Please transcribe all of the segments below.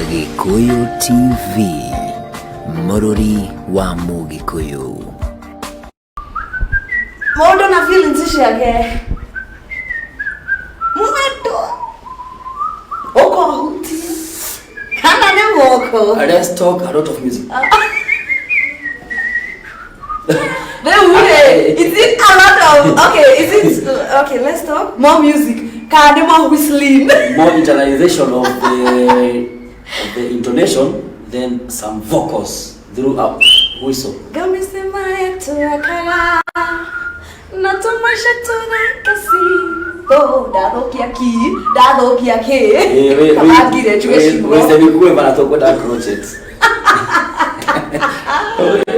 Gĩkũyũ TV, mũrũri wa Mũgĩkũyũ. Mũndũ na feelings ciake. Mwendo. Ũkohutia. Kana nĩ guoko. Let's talk a lot of music. Rĩu rĩ, is it a lot of, okay, is it, okay, let's talk more music. Kana nĩ more whistling. More internalization of the intonation, then some vocals throughout whistle. Ngamĩcema yatũrakaga na tũmaica tũthake citũ ndathũkia ki ndathũkia kĩ kabangire njuge ciugo. Wĩcemikue bana tũkwenda crochet.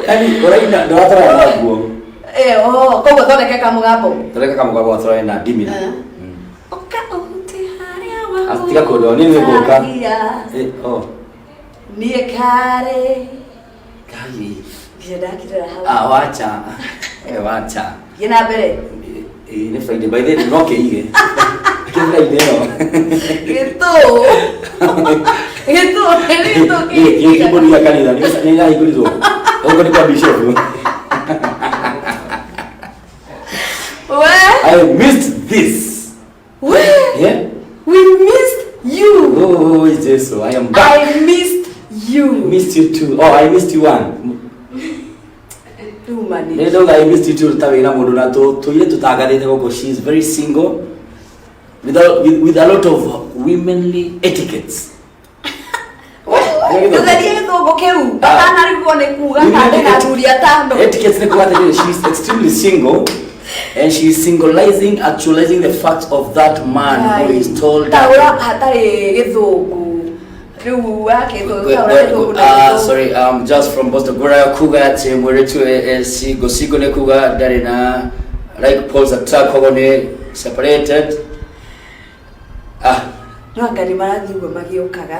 Yani ũraina ndũratwarana na nguo. Eh, oh, koguo thondeke kamũgambo. Thondeka kamũgambo gatwarane na ndimira. Eh. Ũka ũhutie harĩa Ah, tiga kũndora, niĩ nĩ ngũka. wahutagia. Eh, oh. Niĩ karĩ Kai. ndirĩ ndakirĩra hau. Ah, wacha. Eh, wacha. Thiĩ na mbere. Eh, nĩ Friday by the way, no kĩige. Kĩ Friday ĩno. Gĩtũ gĩtũ gĩtũ. Gĩ kĩmbũri gĩa kanitha nĩ irahingũrirwo. Ũguo nĩ kwa bishop. We. I missed this. We. Yeah? We missed you. Oh, Jesu, I am back. I missed you. Missed you too. Oh, I missed you one. Rĩu mani. Nĩ ndauga I missed you too ta wĩra mũndũ na tũire tũtangathĩte gũkũ. She is very single with a lot of womenly etiquettes. Tũtherie gĩthũngũ kĩu ndakanarigwo nĩ kuga kana ndĩna athuri atano. Etiquettes nĩ kuga atĩrĩrĩ, she is extremely single and she is singleizing, actualizing the fact of that man who is told taũra hatarĩ gĩthũngũ rĩu wakĩtaũra gĩthũngũ na Ah, gĩthũngũ. sorry, just from Boston. Gura kuga atĩ mwĩrĩtu single. Single nĩ kuga ndarĩ na like poles attract, koguo nĩ separated. Ah, No anga nĩ marathiĩ ũguo magĩũkaga.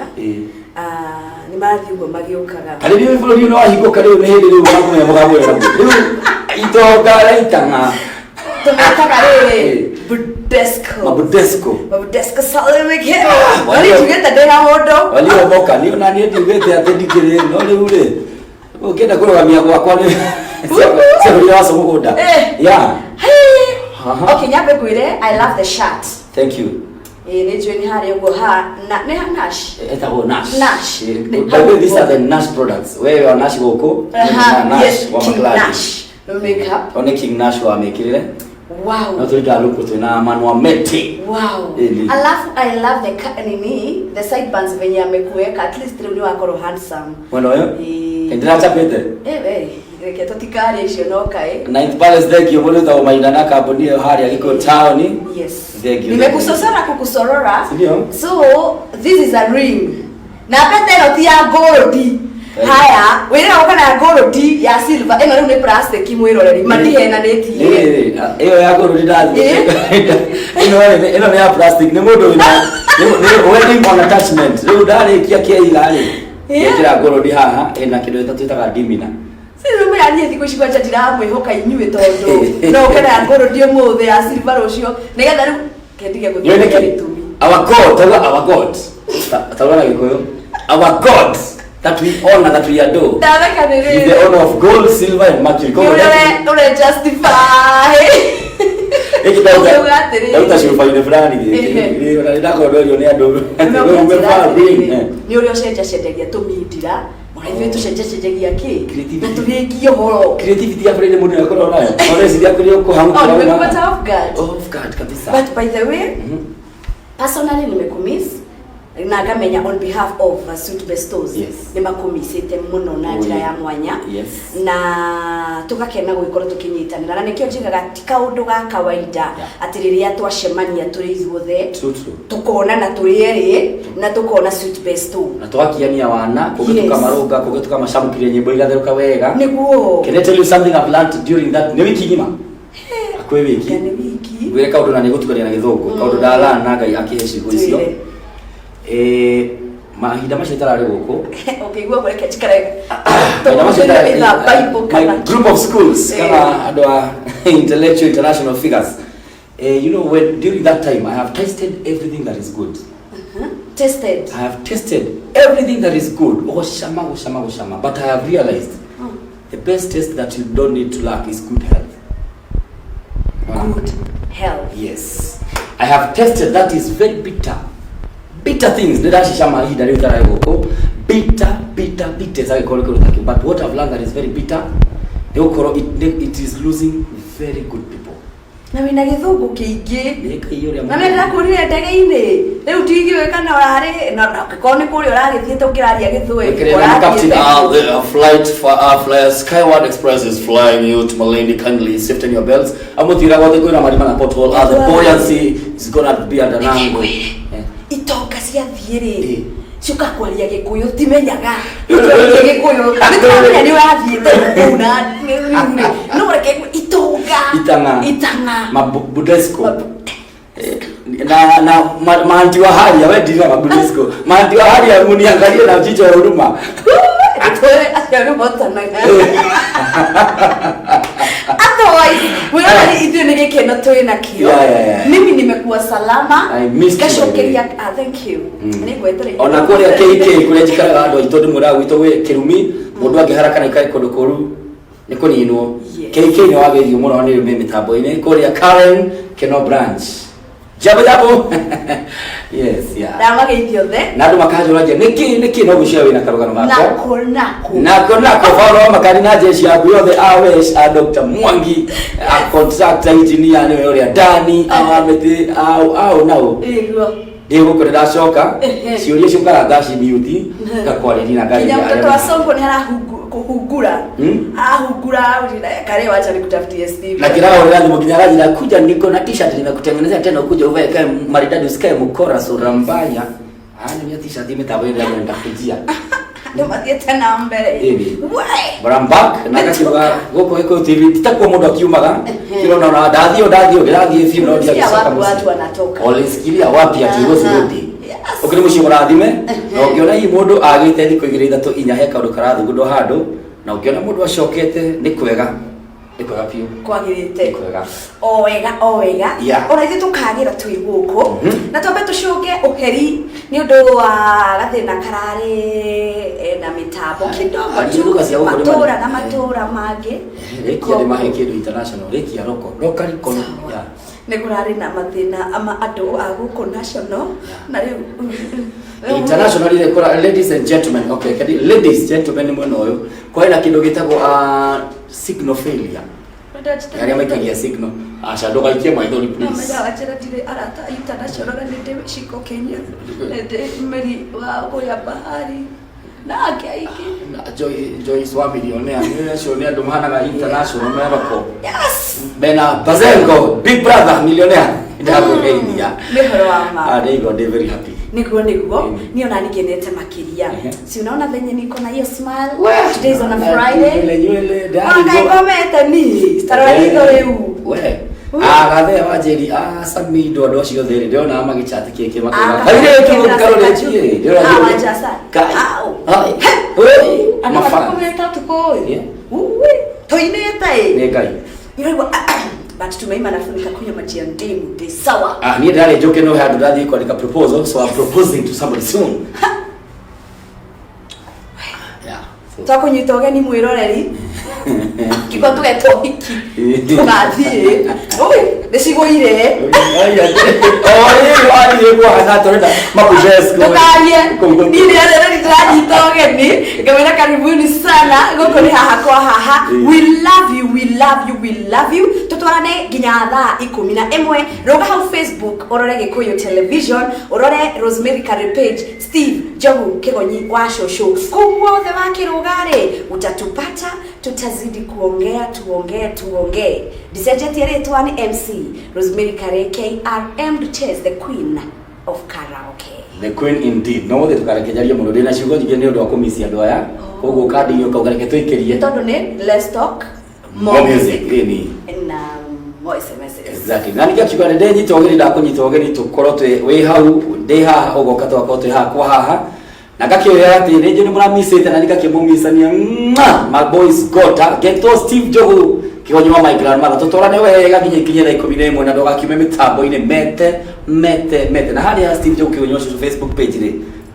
Ah, nĩ marathiĩ ũguo magĩũkaga. Harĩ rĩu bũrũri ũyũ wahingũka rĩu nĩ hĩndĩ rĩu wakũmenya mũgambo ũyũ naguo. Rĩu itonga raitang'a. Tũmetaga rĩrĩ Budesco. Mabudesco. Mabudesco Salimike. Ah, No niĩ njugĩte ndĩ na mũndũ. Waliomoka niĩ ona niĩ ndiugĩte atĩ ndikĩrĩ no rĩu rĩ ũngĩenda kũrũgamia gwakwa nĩ ciagũrire waco mũgũnda. Eh. Yeah. Hey. Aha. Okay, nyambe ngwĩre I love the shirt. Thank you. Ĩĩ nĩ njũĩ nĩ harĩa ũguo ha na nĩ ha Nash. Etagwo Nash. Nash. Eh, by the way, these are the Nash products. Wewe wa Nash gũkũ. Aha, na Nash yes, wa King Makladi. Nash. No makeup. O nĩ King Nash wa mĩkĩrĩre. Wow. No tũrĩ luku twĩna Manua Mete. Wow. Ĩni. Alafu I love the nini, the sideburns venye amekuweka. At least rĩu nĩ wakorwo handsome. Mwena ũyũ? Ĩĩ. Ndĩracapĩte. Eh, we, reke tũtikarie icio no kaĩ. Ninth Palace, thank you. Mũndũ wĩtagwo Maina na kambuni ĩyo harĩa Gĩkũyũ town. Yes. Thank you. Nimekusosora kukusorora. Si ndio? So, this is a ring. Na pete ĩno ti ya gold. Haya, wĩrĩga gũka na ya gold ya silver. Ĩno rĩu nĩ plastic mwĩroreri. Matihenanĩtie. Ĩĩ, ĩyo ya gold ndathi. Ĩĩ. Ĩno rĩ, ĩno nĩ ya plastic, nĩ mũndũ wĩna nĩ wedding on attachment. Rĩu ndarĩkia kĩiga rĩ. Ĩĩ. Ngekĩra gold haha ĩna kĩndũ gĩta twĩtaga dimina. Sirumĩra niĩ thikũ ici kwanja ndiramwĩhoka inyuĩ tondũ no ũke na ya gold ũmũthĩ ya silver rũciũ nĩgetha rĩu kendige Nĩ gũthĩnja nĩkĩ? gĩtũmi. Our God, tauga our God. Tauga na Gĩkũyũ. Our God that we honor, that we adore. Ndatheka nĩ Is the rĩrĩ. owner of gold, silver and mercury. Nĩ ũrĩa ũre justify. Gĩkĩ ndauga Ũkiuga atĩrĩrĩ. ndauta cuba-inĩ fulani gĩkĩ. Ehe. Nĩ ona nĩndakorwo nĩ andũ. Nĩ Wewe umevaa ring. Eh. nĩ ũrĩa ũcenjacenjagia tũmindira ona ithuĩ tũcenjacenjagia kĩ Creativity. na tũrĩkie ũhoro. Creativity ya Friday mũndũ nĩakorwo nayo. Ũreciria kũrĩa ũkũhang'ũka. Oh, nimekupata off guard. Off guard kabisa. But by the way, personally nimekumiss na ngamenya on behalf of Sweet Bestos nĩ makumisĩte mũno na njĩra ya mwanya na tũgakena gũgĩkorwo tũkĩnyitanĩra na nĩkĩo njigaga ti kaũndũ ga kawaida atĩ rĩrĩa twacemania tũrĩ ithuothe True, true. tũkonana tũrĩ erĩ na tũkona Sweet Besto. Na tũgakiania wana, kũngĩ tũkamarũnga, kũngĩ tũkamacamũkĩria nyĩmbo igatherũka wega. Nĩguo. Can I tell you something I've learned during that? Nĩ wiki ng'ima. Kwĩ wiki. Nĩ wiki. Ngwĩre kaũndũ na nĩ gũtukania na gĩthũngũ. Kaũndũ ndalana na Ngai akĩhe ciugo icio. Twĩre. Eh, mahinda macio itararĩ gũkũ. Ũkĩigua reke njikare Mahinda macio itararĩ- Either Bible my kana group of schools Eh. kana andũ a intellectual international figures. Eh, you know when during that time I have tasted everything that is good. Tested. I have tasted everything that is good. Gucama, gucama, gucama. But I have realized the best taste that you don't need to lack is good health. Good health. Yes. I have tested that is very bitter. Bitter things. Ndĩracicama ihinda rĩu itararĩ gũkũ. Bitter, bitter, bitter cagĩkorwo kĩndũ ta kĩu. But what I've learned that is very bitter nĩ gũkorwo it is losing very good people. Na wĩna gĩthũngũ kĩingĩ. Nĩ Ngai ũrĩa Na mimi ndĩrakuonire ndege-inĩ. Rĩu ndigĩũĩ kana ũrarĩ na angĩkorwo nĩ kũrĩa ũragĩthiĩte ũkĩraria gĩthweri. Okay, Captain, the flight for fly, Skyward Express is flying you to Malindi. Kindly safeten your belts. Amuthira gothe kwĩna marima na pothole. The buoyancy is gonna be at an angle. Nĩngwĩre, itonga ciathiĩ rĩ, Eh. ciũka kwaria gĩkũyũ timenyaga nĩtwaria gĩkũyũ nĩtũramenya nĩ ũrathiĩte kũu na rĩu rĩ no reke itonga Itang'a. Itang'a. Mabudesco. Na maanti wa haria we ndira mabudesco. Maanti wa haria muniangalie na jicho la huruma. Nĩtũĩ acio nĩmotanaga. Otherwise, mwĩroreri, ithuĩ nĩ gĩkeno twĩ nakĩo. Mimi nimekuwa salama. I missed you, Ngacokeria by the way. ah, thank you. Nĩngwetereire. Ona kũrĩa KK kũrĩa njikaraga andũ aitũ ndĩmwĩraga gwitũ gwĩ kĩrumi mũndũ angĩhara kana ikare kũndũ kũru nĩ kũninwo. KK nĩ wagĩrio mũno nĩ rĩu mĩtambo-inĩ kũrĩa Karen Keno branch. Jambo jambo. Yes, yeah. Ndamageithia othe. Na andũ makanjũragia nĩkĩ nĩkĩ no gwĩciria wĩna karũgano gakwa. Nako nako. Nako nako Paulo makari na jeshi yaku yothe a wesh a Dr. Mwangi a contractor engineer nĩwe ũrĩa Dani a Wamĩtĩ au au nao. Ĩguo. Ndĩ gũkũ nĩndacoka. Ehe. Ciũria ciũkaga ngacimiuti ngakwarĩria na Kinya ngarĩria mtoto arĩa wa Sonko nĩ arahungura. Arahungura kare, wacha nikutafutie Steve. Na kirahũrĩra thimũ nginya aranjĩra kuja, niko na t-shirt nimekutengenezea tena, ukuje uvae kae maridadi, usikae mkora sura mbaya. Ah, ni t-shirt mĩtambo ĩrĩa ndakujia. Andũ mathiĩte na mbere. Ĩni. We! But I'm back na ngakiuga gũkũ Gĩkũyũ TV titakuo mũndũ akiumaga kĩrona ona ndathiĩ ndathiĩ ndĩrathiĩ biũ no Ulisikia ndiagĩcoka wapi watu mũciĩ. wanatoka? Ulisikilia wapi ati huwezi rudi? Ũkĩrĩ mũciĩ mũrathime na ũngĩona hihi mũndũ agĩte thikũ igĩrĩ ithatũ inya he kaũndũ karathugundwo handũ na ũngĩona mũndũ acokete nĩ kwega, nĩ kwega biũ. Kwagĩrĩte. Nĩ kwega. O wega, o wega. Ona ithuĩ tũkagĩra twĩ gũkũ. Na twambe tũcũnge ũheri nĩ ũndũ wa gathĩna kararĩ na mĩtambo kidogo Aria tu lugha cia gũkũ nĩ matũra mani- na matũra mangĩ. Rĩkia nĩ mahe kĩndũ international rĩkia roko locally kono. Sawa. Yeah. Nĩ kũrarĩ na mathĩna ama andũ a gũkũ national na rĩu International ile kora, ladies and gentlemen, okay, kadi ladies gentlemen nĩ mwena ũyũ kwari na kĩndũ gĩtagwo signal failure arĩa maikagia signal aca ndũgaikie maithori please. Wachira ndirĩ arata international na nĩ ndĩ Shiko Kenya, nĩ ndĩ Meri wa kũrĩa bahari na angĩ aingĩ. Na Joy Joyce wa millionaire nĩ acio nĩ andũ mahanaga international meroko. Mena Bazengo big brother millionaire ndakũgeithia. Nĩ ũhoro wa ma. Ah, ndĩigua ndĩ very happy. Niguo niguo, niĩ ona nikenete makĩria. Si unaona venye niko na hiyo smile? Today is on a Friday. Nywele nywele. Ona kaĩ ngomete ni tarora ritho rĩu. We. Ui. Ah, gathe wa njeri, ah, Samido andũ acio othe rĩ ndĩrona magĩchat kĩkĩ Ah, makauga kairĩtu Kendra karore Sekachu. njie ndĩrona Ah, Wajasa. Kai. Au. Hai. Oi. Andũ Mafans. matikomete ũtukũ ũyũ. Uwe, tũinĩte ĩ. Nĩ Ngai. Iraigua, but tumeima na nikakunywa maji ya ndimu ndĩ sawa. Ah, niĩ ndĩrarĩ njũke no handũ ndathiĩ kwandĩka proposal, so I'm proposing to somebody soon. Yeah. So. Twakũnyita ũgeni mwĩroreri kiko tũgetwo hiki tũgathiĩ ui nĩcigũire. Oh, ĩ wariĩ tũrenda mabujesco. Ndũkarie niĩ nĩ arereri tũranyita ũgeni ngamwĩra karibuni sana gũkũ nĩ haha kwa haha. We love you, we love you, we love you. Tũtwarane nginya thaa 11. Rũga hau Facebook ũrore Gĩkũyũ Television, ũrore Rosemary Kare page, Steve Njogu Kĩgonyi wa cũcũ, kũu guothe wakĩrũga rĩ utatupata. Tutazidi kuongea, tuongee, tuongee. Ndicenjetie rĩtwa, nĩ MC Rosemary Kare KRM Duchess, the queen of karaoke. The queen indeed. No gũthĩ tũkarekejaria mũno ndĩna ciugo nyingĩ nĩ ũndũ wa kũmisia andũ aya koguo kandi ũkauga reke tũikĩrie. Tondũ nĩ let's talk. More music ĩni. Na more SMSs. Exactly. Na nĩkĩo kiuga ndĩnyita ũgeni ndakũnyita ũgeni tũkorwo twĩ wĩ hau ndĩ haha ũgoka tũgakorwo twĩ haha kwa haha na ngakĩoya atĩ nĩ njũĩ nĩ mũramicĩte na nĩngakĩmũmicania. My boys gota geto Steve Njogu Kĩgonyi wa my grandmother tũtwarane wega nginya ikinye thaa 11 na ndũgakiume mĩtambo-inĩ mete. Mete mete na harĩa Steve Njogu Kĩgunyũ Cũcũ Facebook page rĩ,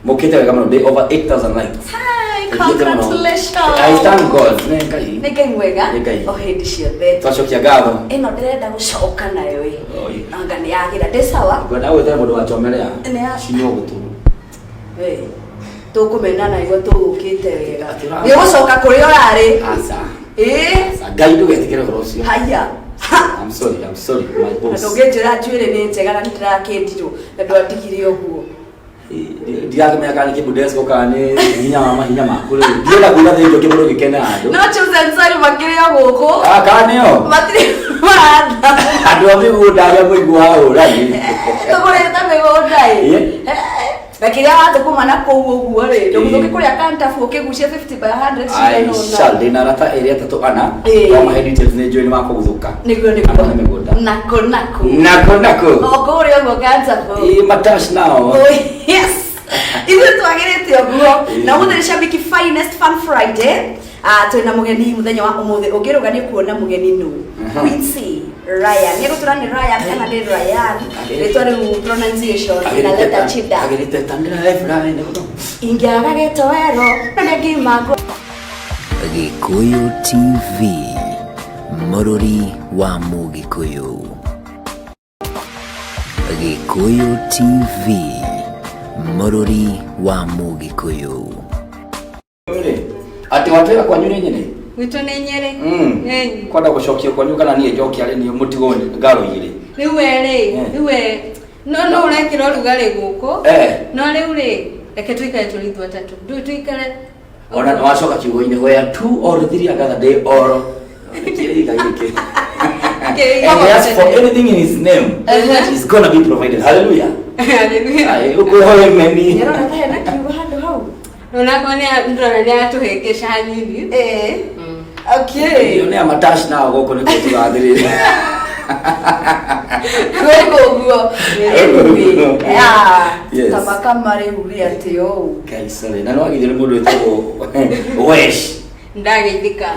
mũkĩte wega mũno, ndĩ over 8000 likes. Hi, Thiĩte mũno. congratulations. I thank God. Nĩ Ngai. Nĩ Ngai mwega. Nĩ Ngai. O hĩndĩ ciothe. Twacokia ngatho. Ĩno ndĩrenda gũcoka nayo ĩ. Oi. Anga nĩ yagĩra. Ndĩ sawa? Ngwenda gwĩtera mũndũ wachomerea. Cinwo gũtũ. Ĩ. Tũkũmena na igua tũgũkĩte wega. Atĩ ũra- Nĩ ũgũcoka kũrĩa ũrarĩ. Aca. Ĩ. Aca. Ngai ndũgetĩkĩre ũhoro ũcio. Haya. I'm sorry, my boss. Ndũngĩnjĩra njuĩrĩ nĩ njega na nĩndĩrakĩndirwo na ndwandigire ũguo. Ndirakĩmenya kana nĩ kĩbundesco kana nĩ hinya wa mahinya maku rĩu. Ndienda kuuga thĩinĩ ũngĩ mũndũ gĩkene handũ. No chosen sorry makĩrĩ o gũkũ. Ah, kana nĩo? Matirĩ maratha. Andũ a mĩgũnda arĩa mũiguaga ũrani. Tũgũrĩte mĩgũnda ĩ. Ĩ. Na kĩrĩa wathũkũma na kũu ũguo rĩ, ndũgũthũki kũrĩa kantabu ũkĩgucia 50 by 100 I cigana ũna. shall ndĩna arata erĩ atatũ ana. Ĩ. Wamahe details nĩ njũĩ nĩ makũguthũka. Nĩguo Andũ a nĩguo. mĩgũnda. Nako nako. Nako nako. O kũrĩa ũguo kantabu. Ĩ, matash nao. Oh, yes. Ithuĩ twagĩrĩte ũguo. Na ũmũthĩ nĩ Shabiki Finest Fun Friday. Ah, twĩna mũgeni mũthenya wa ũmũthĩ. Ũngĩrũga nĩ kuona mũgeni nũ. Quincy Ryan. Nĩ gũtũra nĩ Ryan kana nĩ Ryan. Rĩtwa rĩu pronunciation inaleta shida. Agĩrĩte tandĩra Efraim nĩguo. Ingĩaga gĩtoero na nĩngimangwo. Gĩkũyũ TV, mũrũri wa Mũgĩkũyũ. Gĩkũyũ TV, mũrũri wa Mũgĩkũyũ. Rĩ, atĩ watwĩra kwanyu nĩ Nyĩrĩ? Gwitũ nĩ Nyĩrĩ. Ĩni. Kwenda gũcokia kwanyu kana niĩ njokia rĩ niĩ mũtigo ngaro igĩrĩ. Rĩu we rĩ, rĩu we no no ũrekĩra ũrugarĩ gũkũ. No rĩu rĩ, reke tũikare tũrĩ ithuĩ atatũ. Ndũĩ tũikare. Ona wacoka kiugo-inĩ where two or three are gathered they all Kĩrĩga gĩkĩ. And he asks for anything in his name, it's gonna be provided. Hallelujah. Hallelujah. Aye, ũkwĩhoya meni. Nĩũrona ta hena kiugo handũ hau? Onakwa nĩ ndĩrona nĩ atũhĩngĩca hanini. Ĩĩ. Okay. Iyo nĩ amatash nao gũkũ nĩkuo tũgathĩrĩria. Gwĩka ũguo. Anyway, ah, Yes. tamakama rĩu rĩ atĩ ũũ. Ngai sorry. Na nĩwagithio nĩ mũndũ wĩtagwo Wesh. Ndageithĩka.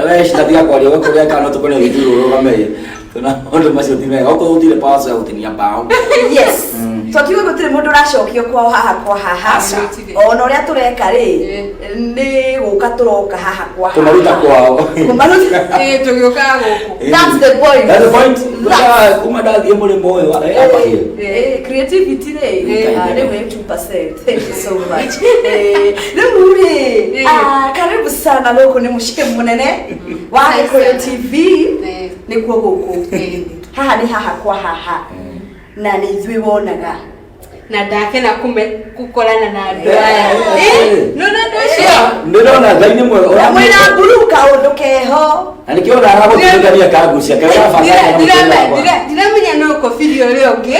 Wesh ndatiga kwaria we kũrĩa kana tũkone gĩthurũ ũrũgame. Tuna maũndũ macio ti mega. Okorwo gũtirĩ powers ya gũtinia mbaũ. Yes. Twakiuga gũtirĩ mũndũ ũracokio kwao haha kwa haha. Aca. Ona ũrĩa tũreka rĩ, nĩ gũka tũroka haha kwa haha. Kũmaruta kwao. Kũmaruta. Ĩĩ tũgĩũkaga gũkũ. That's the point. That's the point. That's- Kuma ndathiĩ mũrĩmo ũyũ wa hapa here. Creativity rĩ, rĩu nĩ 2%. Thank you so much. Rĩu rĩ, karibu sana gũkũ nĩ mũciĩ mũnene wa Gĩkũyũ TV. Nĩkuo gũkũ. Haha nĩ haha kwa haha. Na nĩ ithuĩ wonaga. Na ndakena kũkorana na andũ aya. Nĩ ũndũ ũcio. Ndĩrona Ngai nĩ mwega. Na mwĩna mburu kaũndũ keho. Na nĩkĩo ona aragũtindĩkania kangucia Ndiramenya no kobiri ũrĩa ũngĩ.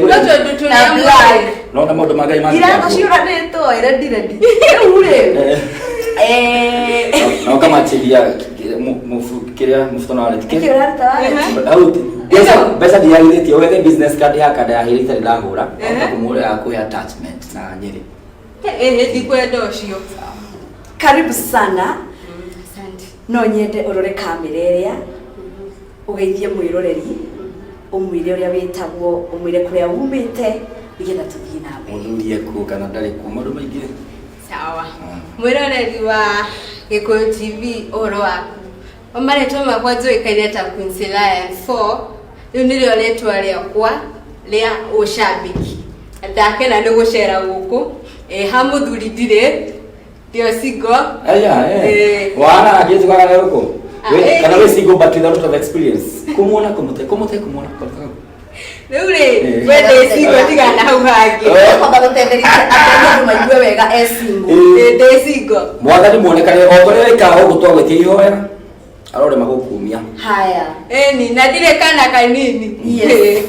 No tondũ tũrĩ Na amwe. black. Nona maũndũ ma Ngai Iratũ ciũranĩtwo ready ready. Rĩu rĩ. Na ũkamachĩria kĩrĩa mũbuto na wallet. Nĩkĩ ũraruta wallet? Hau mbeca ndiagithĩtie wethe business card ya kanda ya hĩrĩ itarĩ ndahũra. Ũkamũhũra ya kũhe attachment na Nyĩrĩ. Ndikwenda ũcio. Karibu sana. Asante. No nyende ũrore kamera ĩrĩa ũgeithie mwĩroreri ũmwĩre ũrĩa wĩtagwo ũmwĩre kũrĩa umĩte nĩgetha tũthiĩ na mbere. Mũthuri ekuo kana ndarĩ kuo maũndũ maingĩ. Sawa. Mwĩroreri wa Gĩkũyũ TV ũhoro waku. Marĩtwa makwa njũĩkaine ta Quincy Lion 4. Rĩu nĩrĩo rĩtwa rĩakwa rĩa ũcambĩki. Ndakena nĩ gũcera gũkũ. Ha mũthuri ndirĩ. Ndio single. Aya, Wana agĩtukaga na gũkũ. Kana wĩ single but with a lot of experience. Kũmuona kũmũte kũmũte kũmuona. Rĩu rĩ, we ndĩ single tiga na hau hangĩ. Kwamba gũtenderithia andũ maigue wega e single. Ndĩ single. Mwathani muonekane o kũrĩa wĩkaga ũguo twagwĩtia ihoya arore magũkumia. Haya. Ĩni, na ndirĩ kana kanini. Yes.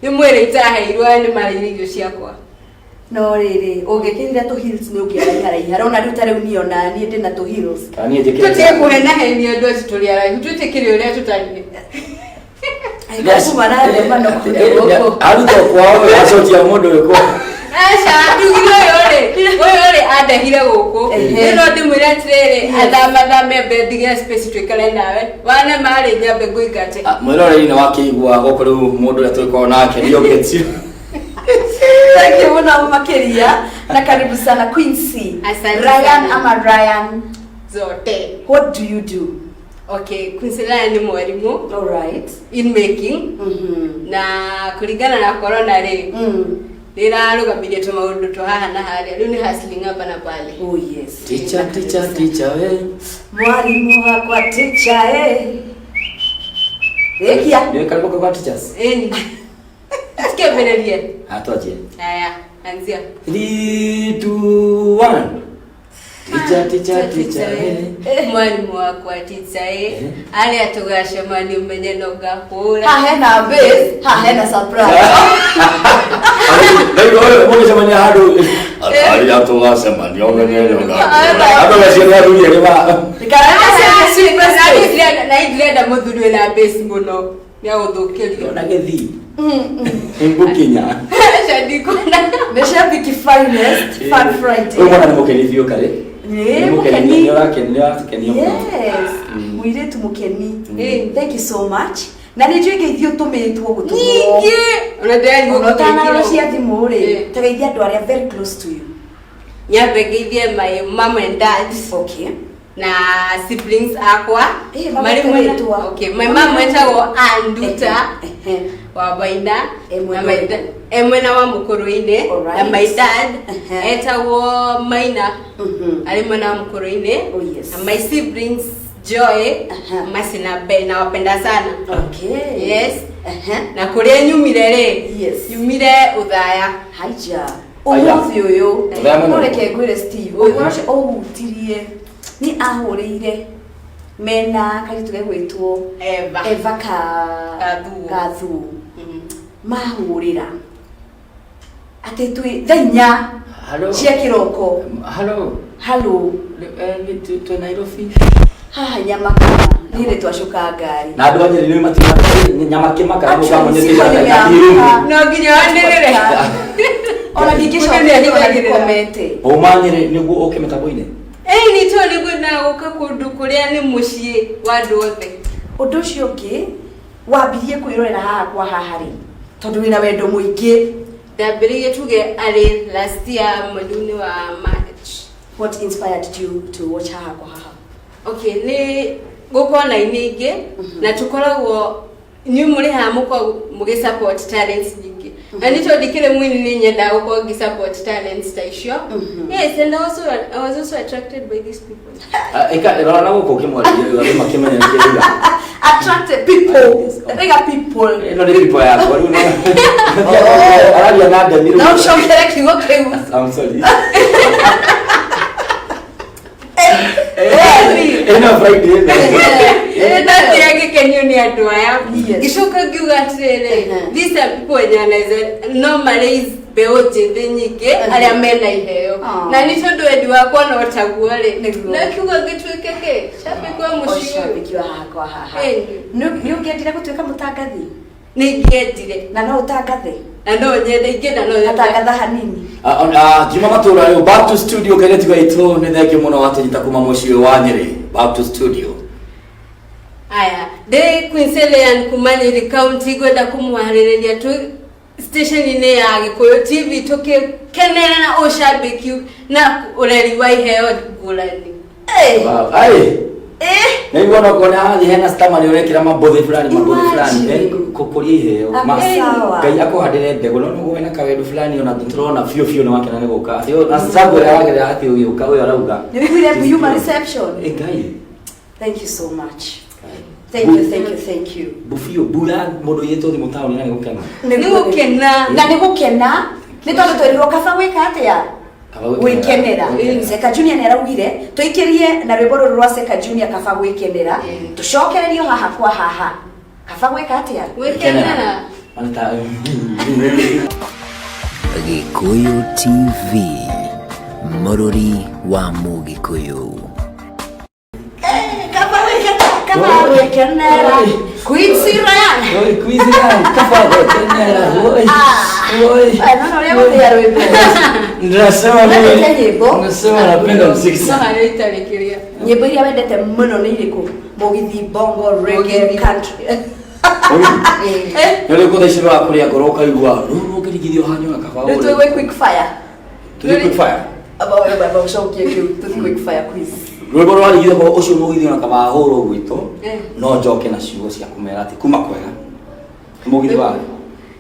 Nĩ mwĩrĩ itaheirwo nĩ marĩire irio ciakwa. No rĩrĩ, ũngĩkĩrire tũ heels nĩ ũngĩaraiharaiha. Rona rĩu ta rĩu niĩ ona niĩ ndĩna tũ heels. Kana niĩ njĩkĩre. Tũtige kũhenahenia andũ acio tũrĩ araihu, twĩtĩkĩre ũrĩa tũtariĩ. Kuma na ndema no kũrĩa gũkũ. Arutwo kwao acokia mũndũ ũyũ kwao. Aca, ndugire ũyũ rĩ, ũyũ rĩ andehire gũkũ. Rĩu no ndĩmwĩre Atirĩrĩ, athamathame mbe ndige space tuikare nawe. Wana marĩ nyambe ngũingate. Ah, mwĩroreri nĩ wakĩigua gũkũ rĩu mũndũ ũrĩa tũgĩkorwo nake nĩ Oketio. Thank you mũno makĩria na karibu sana Quincy. Asante Ryan sana. ama Ryan, Zote. what do you do? Okay, Quincy Ryan nĩ mwarimũ All right. in making na kũringana na corona rĩ nĩrarũgamirie tũmaũndũ twa haha na harĩa, rĩu nĩ hustling hapa na pale. Oh yes. Teacher, teacher, teacher, we. Mwalimu wakwa teacher eh. Rekia. Nĩ karibu kwa teachers. Ĩni. Tukĩambĩrĩrie. Ah, twanjie. Haya, anzia. 3 2 1. Teacher, teacher, teacher, we. Mwalimu wakwa teacher eh, arĩa tũgacemania ũmenye no ngakũra. Ha hena base, ha hena surprise. Rĩu ũyũ mũgĩcemania handũ arĩa tũgacemania ũmenye nĩ ũgakũra. Andũ acio nĩ athuri erĩ ma Karaka. Na ndirenda mũthuri wĩna base mũno nĩagũthũkĩrio. Ona gĩthii. Ngũkinya. Aca ndikuona. Meshabiki finest Fun Friday. Ũyũ mwana nĩ mũkeni biũ karĩ. Nĩ Nĩ mũkeni. Nĩ ũrakenia, nĩ ũratũkenia mũno. Yes. Mũirĩtu mũkeni. Mm. Thank you so much. Na nĩ njũĩ ngeithio ũtũmĩtwo gũtũmwo. Nyingĩ. Ona ndĩrarigwo Ona ũtanarora gũtũĩkĩra. cia thimũ rĩ, Eh. ta geithia andũ arĩa very close to you. Nyambe ngeithie my mom and dad Okay. na siblings akwa. Eh, mama Marĩ mwena- etagwo? Okay, my mom etagwo Anduta Ehe. wa Waina. Eh, mwena Na my ũrĩkũ? eh, mwena wa Mũkũrũ-inĩ. Alright. Na my dad Ehe. etagwo Maina arĩ mwena wa Mũkũrũ-inĩ. Oh, yes. Na my siblings Joy, Aha. Mercy na Ben, nawapenda sana. Okay. Yes. Ehe. Na kũrĩa nyumire rĩ, Yes. nyumire Ũthaya. Haija. Aya. Ũmũthĩ ũyũ, Ũthaya mwena no ũrĩkũ? reke ngwĩre Steve, ũhoro ũcio ũhutirie nĩ ahũrĩire mena kairĩtu gegwĩtwo Eva. Eva ka Gathuo. Gathuo. Mahũrĩra atĩ twĩ thaa 4 Hello. cia kĩroko. Hello. Halo, Eh, twĩ Nairobi. haha Nyamakama nĩ rĩ twacuka ngari. Na andũ a Nyeri nĩ matimaga nyama kĩmaka nĩ Actually, mũkamũnyitĩra siko na nimeamka. No nginya wanĩrĩre. Ona ndingĩcoka ona ndikomete. Uma Nyeri nĩguo ũke mĩtambo-inĩ. Ĩĩ nĩ tondũ nĩguo gũka kũndũ kũrĩa nĩ mũciĩ wa andũ othe. Ũndũ ũcio ũngĩ wambirie kwĩrorera haha kwa haha rĩ, tondũ wĩna wendo mũingĩ. Ndambĩrĩirie tuge arĩ last year mweri-inĩ wa March. What inspired you to watch haha kwa haha? Okay, nĩ gũkorwo na aini aingĩ na tũkoragwo inyuĩ mũrĩ haha mũkoragwo mũgĩ support talents nyingĩ na nĩ tondũ ndikĩrĩ mũini nĩ nyendaga gũkorwo ngĩ support talents ta icio. Yes, and also I was also attracted by these people. Ah, ĩka rora na gũkũ ũkĩmwarĩria rĩu andũ makĩmenya nĩ kĩrĩa. Attracted people. Rĩga people. Ĩno nĩ people yakwa rĩu araria na ndemi rĩu. Na ũcokere kiugo kĩu. I'm sorry. Ĩno Friday ĩno. Ndathire ngĩkenio nĩ andũ aya. Yes. Ngĩcoka ngiuga atĩrĩrĩ, these are people wenye wanaweza normalize mbeũ njĩthĩ nyingĩ arĩa mena iheo. Aw. Na nĩ tondũ wendi wakwa no taguo rĩ, Nĩguo. na kiugo ngĩtuĩke kĩ shabiki wa mũciĩ ũyũ. Ũcabiki wa haha kwa haha. Ĩni. Nĩ ũngĩendire gũtuĩka mũtangathi? Nĩ ingĩendire. Na no ũtangathe? Na no nyende, ingĩenda no nyende. Atangatha hanini. Juma matũra rĩu back to studio kairĩtu gaitũ nĩ thengiũ mũno watũnyita kuma mũciĩ wa Nyeri. Back to studio. Aya, ndĩ Queen Selean kuma Nyeri County ngwenda kũmwarĩrĩria tu station-inĩ ya Gĩkũyũ TV tũkĩkenera na ũcambĩki na ũreri wa iheo ngũrani. Eh. Wow. Ai. Eh. Nĩguo no kuona hathi hena stama nĩ ũrekĩra mabũthĩ fulani mabũthĩ fulani Imagine. kũkũria iheo. Ako sawa. Ngai akũhandĩre mbegũ no nĩguo wĩna kawendu fulani ona tũrona biũ biũ nĩ wakena nĩ gũka. Atĩ na struggle ĩrĩa wagerera atĩ ũgĩũka ũyũ arauga. Nĩ ũiguire Buyuma reception? Eh, Ngai. Thank you so much. Thank you, thank you, thank you. Bu biũ mbura mũndũ ũiyĩtwo thimũ taũni na nĩ gũkena. Nĩ gũkena. Na nĩ gũkena nĩ tondũ twerirwo kaba gwĩka atĩa? Kaba gwĩkenera. Gwĩkenera. Mm. Seka Junior nĩ araugire tũikĩrie na rwĩmbo rũrũ rwa Seka Junior kaba gwĩkenera tũcokererio haha kwa haha kaba gwĩka atĩa? Gwĩkenera. Ona ta Gĩkũyũ TV, mũrũri wa Mũgĩkũyũ. Kaba gwĩkenera, kaba Kaba gũkenera. Queen Ryan. Oi, Queen Ryan, kaba gũkenera. Oi. Oi. No no ũrĩa gũthĩa rwĩmbo. Ndĩrasema mimi. Wendete nyĩmbo? Nasema napenda muziki No sana. harĩa itarĩkĩria. Nyĩmbo iria wendete mũno nĩ irĩkũ? Mũgithi, bongo, reggae, Mũgithi. country. Oi. Eh, Nĩ ũrĩkũ thaa ici ũrakũrĩa ngoro ũkaigua rũrũ ũngĩringithio hanyu na kaba rĩu ũrĩ. twĩ quick fire. Tũthiĩ quick fire. Aba aba ũcokie kĩu, tũthiĩ quick fire quiz. Rwĩmbo rwarigithio korwo ũcio mũgithi ona kaba hũrwo gwitũ Eh. no njoke na ciugo cia kũmera atĩ kuma kwega. Nĩ mũgithi wa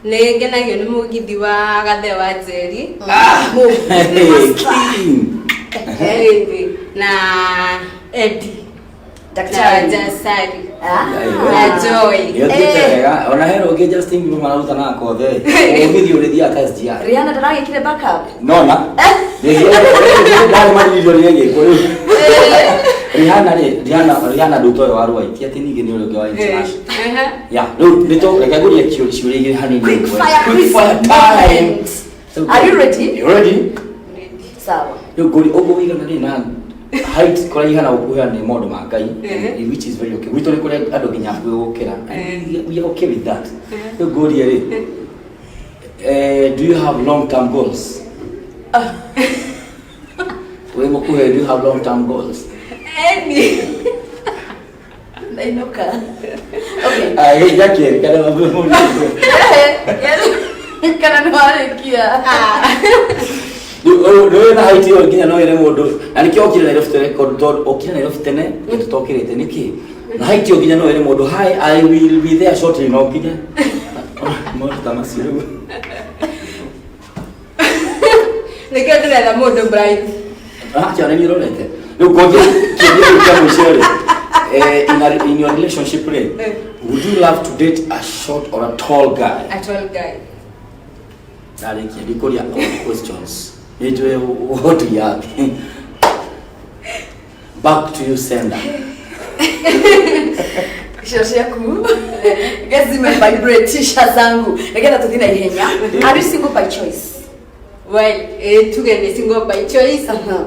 Nĩ ngenagio nĩ mũgithi wa Gathe wa Njeri. Hey, King. Ĩĩ, na Eddie na Daktari. Jasari Ah. na Joy. Nĩ ũthiĩte Eh. wega ona hero ũngĩ Justin Bieber mararuta na kothe mũgithi ũrĩthiaga ta SGR. Rihanna ndaragĩkire backup. Nona ndarĩ mariririo nĩ Gĩkũyũ. Rihanna rĩ Rihanna Rihanna ndũtoĩ wa Rwai ti atĩ ningĩ nĩ ũrĩa ũngĩ wa international. Ehe. Ya, rĩu nĩ tũ reke ngũrie ciũria igĩrĩ hanini. Quick ũguo. fire Quick quiz fire time. moment. Are you ready? You ready? Sawa. Rĩu ngũrie ũguo wĩigana rĩ na height kũraiha na gũkuhĩha nĩ maũndũ ma Ngai Mhm. which is very okay. Gwitũ nĩ kũrĩ andũ nginya akuhĩ gũkĩra. And we are okay with that. Rĩu ngũrie rĩ do you have long term goals? Wĩ mũkuhĩ, do you have long term goals? Eni. Ndainũka. Okay. Ah, gĩa kerĩ kana mũndũ. Kana nĩ warĩkia. Nĩ na height ĩyo nginya no ĩre mũndũ na nĩkĩo okire Nairobi tene tondũ okire Nairobi tene tũtokĩrĩte nĩkĩ na height ĩyo nginya no ĩre mũndũ, "Hi, I will be there shortly," no nginya maũndũ ta macio rĩu. Nĩkĩo ndĩretha mũndũ bright. Ah, kĩone nĩ ũrorete rĩu kũngĩ kĩũria kĩu kĩa mũico rĩ, in your relationship rĩ, would you love to date a short or a tall guy? A tall guy. Ndarĩkia ndikũria all questions, nĩ njũĩ what we have. Back to you, sender. Icio ciaku ngezime-vibratisha zangu nĩgetha tũthiĩ na ihenya. Are you single by choice? Well, tuge nĩ single by choice. Aha.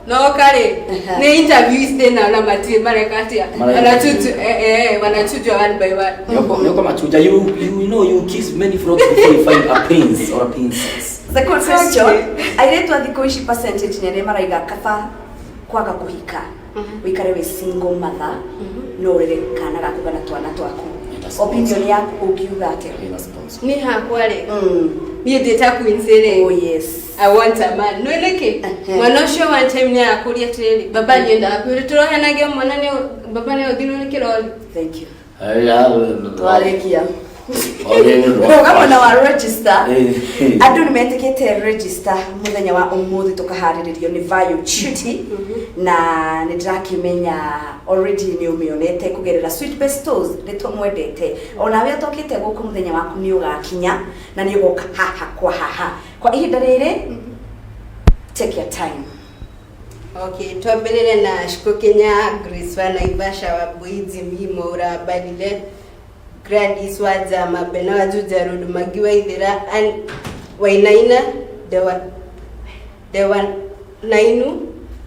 No karĩ Aha. nĩ interviews ndĩna na matirĩ mareka atĩa. Maraika. Wanachujwa one by one. Nyoko machuja, you know you kiss many frogs before you find a prince or a princess. Second question. Airĩtu a thikũ ici percentage nene maraiga kaba kwaga kũhika wĩikare wĩ single mother no ũrere kana gaku kana twana twaku. Enda sponsor. Opinion yaku ũngiuga atĩa? Ina sponsor. Niĩ hakwa rĩ, niĩ ndĩ ta Queen rĩ, Oh yes. I want a man. Nĩ nĩkĩ? Ehe. Mwana ũcio one time nĩ arakũria atĩrĩrĩ, baba nĩendaga kwĩrĩ tũrohenagia mwana nĩ baba nĩ ũthirwo nĩ kĩrori. Thank you. Twarĩkia rũgamo Rũgamo na wa register. Eh. Andũ nĩ metĩkĩte register mũthenya wa ũmũthĩ tũkaharĩrĩrio nĩ Vayo Chuti na nĩ ndĩrakĩmenya already nĩ ũmĩonete kũgerera Sweet Best Stores. Nĩ tũmwendete onawe ũtokĩte gũkũ mũthenya waku nĩ ũgakinya na nĩ ũgoka haha kwa haha kwa ihinda rĩrĩ. Take your time. Okay, twambĩrĩre na Shiko Kenya, Grace wa Naivasha, wa Bui, Jimmy Mwaura, Balile, Gladys wa Jama, Bena wa Juja Road, Magi wa Ithira, Ann Wainaina, Dewa Nainu,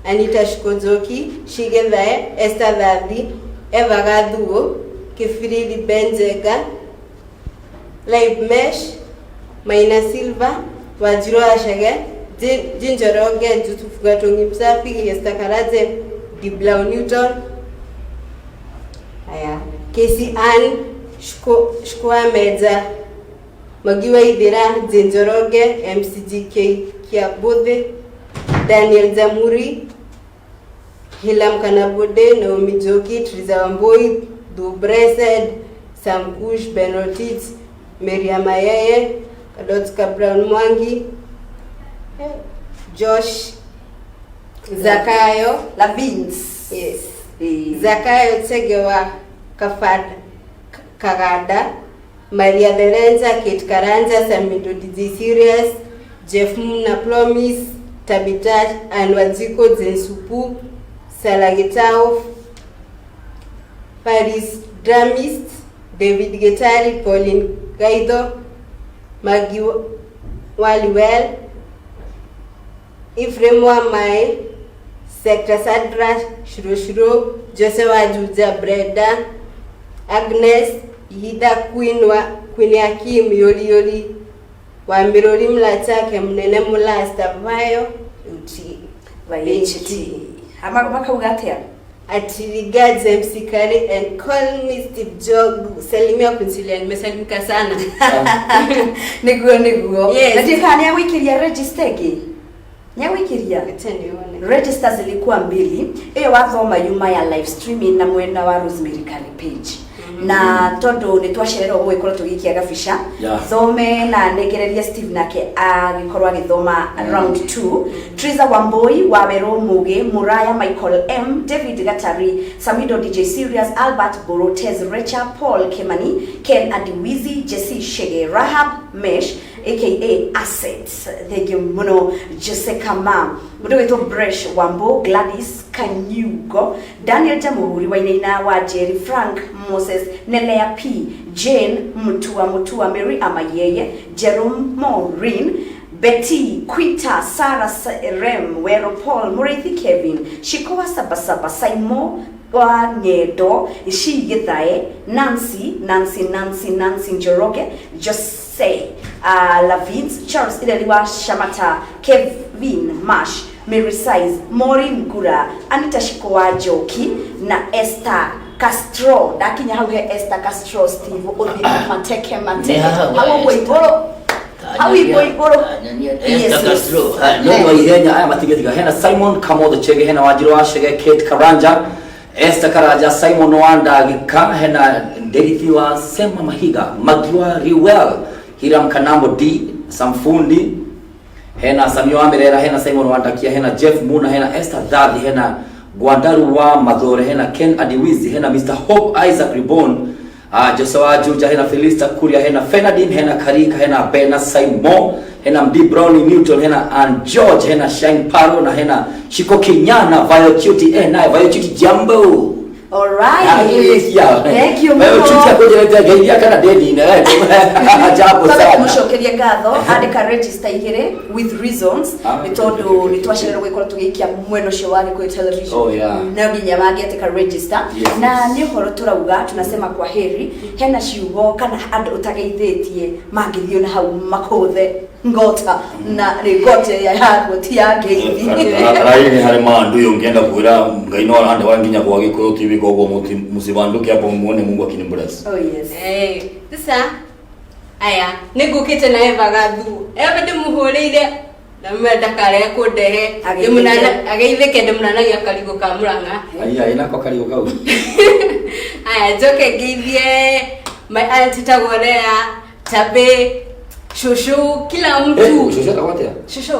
Anita Shiko Njoki, Shige Thae, Esther Thathi, Eva Gathuo, Kĩbiriri Benjenga, Live Mesh, Maina Silva, Wanjiru Achege, Jinjoroge, Jutufu Gatongi Msafi, Esther Karaje, Diblau Newton, aya, Casey Ann, Shko Meja, Magi wa Ithira, Jinjoroge, MCGK Kiabuthi, Daniel Jamuri, Hilam Kanabude, Naomi Joki, Triza Wambui, Du Blessed, Sam Kush, Ben Rotich, Miriam Ayeye, Kadotska Brown Mwangi, Josh Zakayo, Lavins. Yes. Eh. Zakayo Chegewa Kafad Kagada, Maria Lorenza, Kate Karanja, Samido DJ Serious, Jeff Muna Promise, Tabita and Wanjiko Zensupu, Salagitao, Paris Dramist, David Getari, Pauline Gaido, Maggie Waliwell, Ephraim Wamai, Sector Sandra Shurushuru, Jose wa Juja Brenda, Agnes Ihinda Queen wa Queen Hakim Yoli Yoli wa Mirori Mlachake Munene Mulasta Vayo Uti YHT Ama makauga atia? Ati regards MC Kari and call me Steve Jogu. Salimia Kunsilia, nimesalimika sana. Niguo niguo. Yes. Na ndiũĩ kana nĩagũikĩria register ĩngĩ, nĩagũikĩria. Acha nione. Register zilikuwa mbili, ĩyo wathoma yuma ya live streaming na mwena wa Rosemary Kari page, na tondu nĩ twacererwo gũgĩkorwo tũgĩikia gabica, thome na nengererie Steve nake agĩkorwo agĩthoma round 2. Triza Wambui, Wawerũ Mugi, Muraya Michael M, David Gatari, Samido, DJ Serious, Albert Borotez, Recha Paul Kemani, Ken Adiwizi, Jesse Shege, Rahab Mesh aka Assets, thank you muno, Jose Kama, mundu witwo Bresh Wambo, Gladys Kanyugo, Daniel Jamuhuri, Wainaina wa Jerry, Frank Moses, Nelea P, Jane Mutua, Mutua Mary Amayeye, Jerome Maureen, Betty Quinta, Sarah Rem Wero, Paul Murithi, Kevin Shikowa, Sabasaba Saimo wa Ng'endo, Ici Githae, Nancy Nancy Nancy Nancy Njoroge, Jose Lavins, Charles Ireri wa Shamata, Kevin Mash, Mary Size, Maureen Ngura, Anita Shiko wa Njoki na Esther Castro. Ndakinya hau he Esther Castro, Steve, ũthiĩ mateke mateke. Nĩ haha hau ũguo igũrũ, hau igũrũ igũrũ. Esther Castro. Nĩ wa ihenya aya matigĩtiga. Hena Simon Kamotho Chege, hena Wanjiru wa Chege, Kate Karanja, Esther Karanja, Simon Wandagika, hena Nderithi wa Sema Mahiga, Magiwa Riwel, Hiram Kanambo D Samfundi, hena Samio wa Mirera, hena Simon Wandakia, hena Jeff Muna, hena Esther Dadhi, hena Gwandaru wa Madhore, hena Ken Adiwizi, hena Mr. Hope Isaac Ribon, Joshua Juja, hena Felista Kuria, hena Fenadin, hena Karika, hena Bena Saimo, hena Md Brownie Newton, hena Ann George, hena Shine Paro na hena Shiko Kinyana Viochuti, naye Viochuti, jambo. All right. Yeah. Thank you Viochuti mũno. akũnjerete ngeithia kana ndĩnine jambo Twambe sana. kũmũcokeria ngatho, andĩka register igĩrĩ with reasons, nĩ tondũ nĩ twacererwo gũgĩkorwo tũgĩikia mwena ũcio wa Gĩkũyũ Television. No nginya mangĩandĩka register. Na nĩ ũhoro tũrauga tunasema kwa heri, hena ciugo kana andũ ũtageithĩtie mangĩthiĩ na hau makũthe ngota na rĩ ngote ĩrĩa yaguo ti ya ngeithi. Raini harĩ maandu ũngĩenda kwĩra Ngai no arande wa nginya kwa Gĩkũyũ TV, koguo mũsibanduke hapo muone Mungu akinibless. Oh yes. Eh, sasa aya nĩ ngũkĩte na Eva Gathu. Eva ndĩmũhũrĩire ndamwĩra ndakarege kũndehe. Ageithĩke. Ageithĩke, ndĩmũnanagia karigũ ka Mũrang'a. Aya ina kwa karigo kau. Aya njoke ngeithie my aunt tagwo Lea, Tabe, shushu, kila mtu. Shushu etagwo atĩa? Shushu.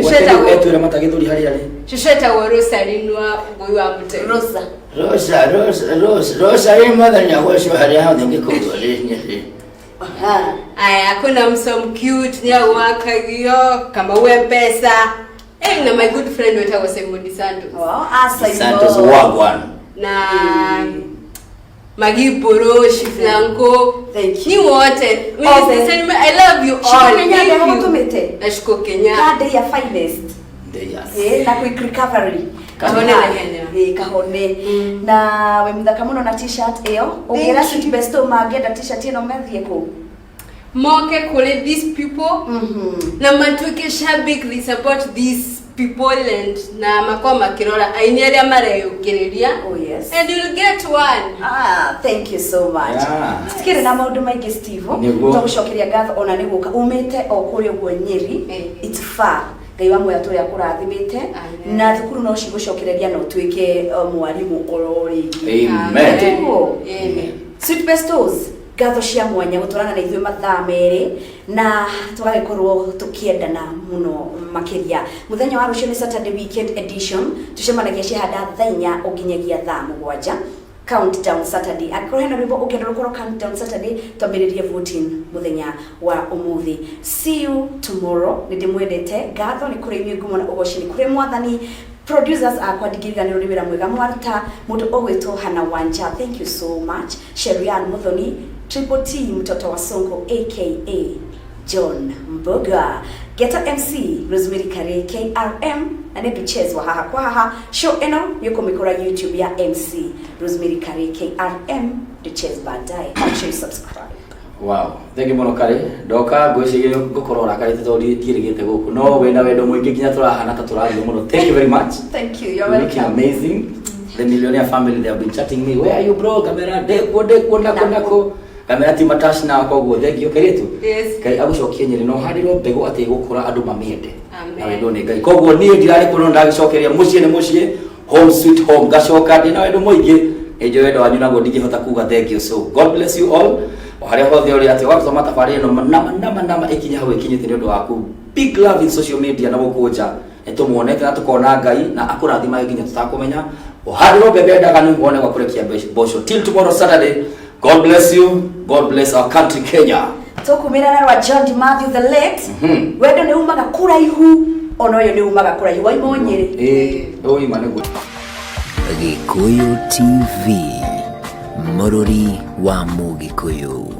Shushu etagwo Etwĩre matagĩthũri harĩa arĩ. Shushu etagwo Rosaline wa Ngũi wa Mũtegi. Rosa. Rosa, Rosa, Rosa, Rosa rĩ mwathani agocwo harĩa hothe ũngĩkorwo rĩ. Aha. Aya, kuna msom cute nyawakagio kama uwe pesa. Eh, na my good friend wetagwo Simon Santos. Oh, asa Santos wagwan. Na Magiboro, Shiflanko. Thank Ni you. wote. Othe. I love you Shiko all. Kenya Thank you. ndĩramũtũmĩte? Na Shiko Kenya. Kande ya finest. Yes. Na quick recovery. Kahone na ihenya. Kahone. Na we mũthaka mũno na T-shirt ĩyo. Ũngĩra Sweet Besto mangĩenda T-shirt ĩno mathiĩ kũ? Moke kule these people na matuike shabik, they support these people and na makorwo makirora aini aria mareyũkĩrĩria. Oh yes. And you'll get one. Ah, thank you so much. Tikĩrĩ na maũndũ maingĩ, Steve. Nĩguo. Tũgũcokeria ngatho ona nĩ gũka umĩte o kũrĩa ũguo Nyĩrĩ. It's far. Ngai wa muoyo tũrĩa akũrathimĩte. Amen. Na thukuru no cigũcokereria na ũtuĩke mwarimũ oro rĩngĩ. Amen. Tiguo? Amen. Sweet Bestos, ngatho cia mwanya gũtwarana na ithuĩ mathaa merĩ na tũgagĩkorwo tũkĩendana mũno makĩria. Mũthenya wa rũciũ nĩ Saturday weekend edition, tũcemanagia ciahanda thaa 4 ũnginyagia thaa 7, countdown Saturday. Angĩkorwo hena rwĩmbo ũngĩenda rũkorwo countdown Saturday, twambĩrĩrie voting mũthenya wa ũmũthĩ. See you tomorrow. Nĩ ndĩmwendete. Ngatho nĩ kũrĩ inyuĩ, ngumo na ũgoci nĩ kũrĩ mwathani. Producers akwa ndingĩriganĩrwo nĩ wĩra mwega mwaruta, mũndũ ũgwĩtwo Hana Wanja, thank you so much. Sherian Muthoni, Triple T, mtoto wa Sonko aka John Mboga. Ngeta MC Rosemary Kare KRM na nĩ Duchess wa haha kwa haha. Show ĩno nĩ ũkũmĩkora YouTube ya MC Rosemary Kare KRM Duchess baadaye. Make sure you subscribe. Wow, thengi mũno Karĩ. Ndoka ngwĩciria ngũkorwo ũrakarĩte tondũ ndiĩrĩgĩte gũkũ, no wĩna wendo mũingĩ nginya tũrahana ta tũrario mũno. Thank you very much. Thank you. You're You're looking welcome. amazing. The millionaire family, they have been chatting me, "Where are you, bro?" Kamera ndekuo, ndekuo, nako nako. Kamera ti matash na koguo thank you kairĩtu. Yes. Ngai agũcokie Nyĩrĩ na ũhandĩrwo mbegũ atĩ ĩgũkũra andũ mamĩende. Amen. Na wendo nĩ Ngai. Koguo niĩ ndirarĩ kuo no ndagĩcokeria mũciĩ nĩ mũciĩ, home sweet home, ngacoka ndĩ na wendo mũingĩ. Nĩnjũĩ wendo wanyu naguo ndingĩhota kuga thank you. So God bless you all. O harĩa hothe ũrĩ atĩ ũgagĩthoma tabarĩra ĩno nama nama nama ĩkinye hau ĩkinyĩte nĩ ũndũ waku. Big love in social media na gũkũ nja. Nĩtũmuonete na tũkona Ngai na akũrathimage nginya tũtakũmenya. Ũhandĩrwo mbembe ndaganu wone gwa kũrekia mboco. Till tomorrow Saturday. God bless you. God bless our country Kenya. Tũkumĩra na rwa John D. Matthew the late. Wendo nĩ umaga kũraihu, ona ũyũ nĩ umaga kũraihu waima o Nyĩrĩ. Ĩĩ, ũima nĩguo. Gĩkũyũ TV, mũrũri wa Mũgĩkũyũ.